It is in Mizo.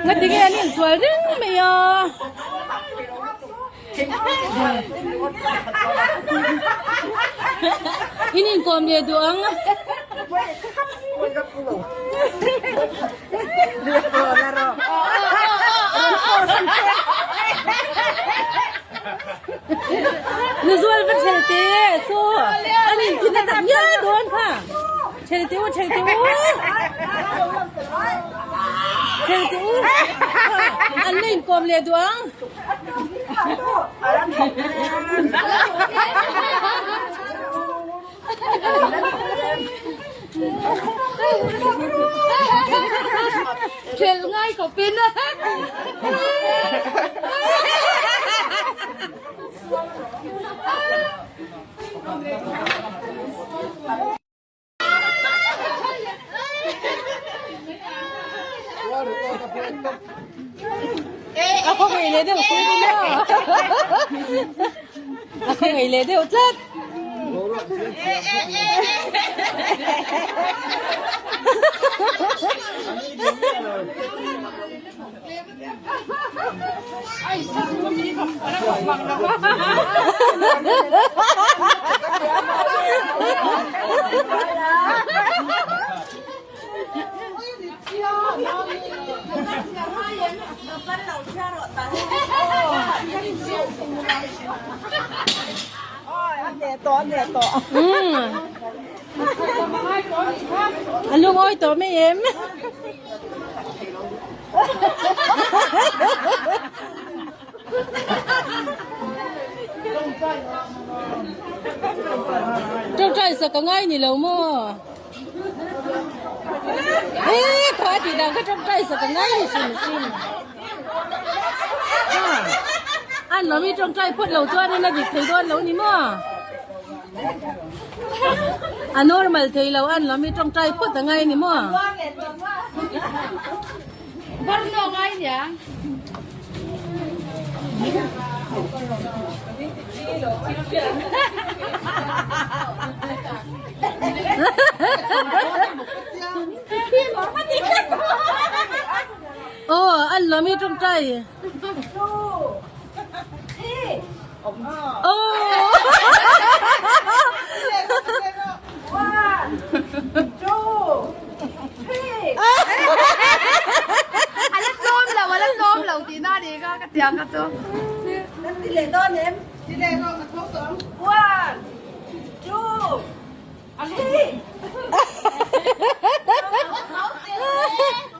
Ngati nge an insual reng mai a. In inkawm leh duh ang. Nuzual va ṭhel te so an in thin a tak ngial dawn kha. Ṭhel te u ṭhel te u. Ṭhel te u. An la inkawm leh duh ang. Ṭhelh ngai khawpin a. A khaw ngei leh deuh pui ni maw? A khaw ngei leh deuh tlat. A lungawi tawh mai em? Tawngtai sak a ngai ni lo maw? Ê kha tih dan kha tawngtai sak a ngai ni hrim hrim. An lo mi tawngtai phawt lo chuan in a dik thei dawn lo ni maw? A normal thei lo an lo mi tawngtai phawt a ngai ni maw? Barno ngai nia. Aw an lo mi tawngtai. Aw. Ala tlawm lo ala tlawm lo tih na ni kha ka tiang kha chu. Kan ti leh dawn em? Ti leh rawh ka tho tawh ang. One, two, three.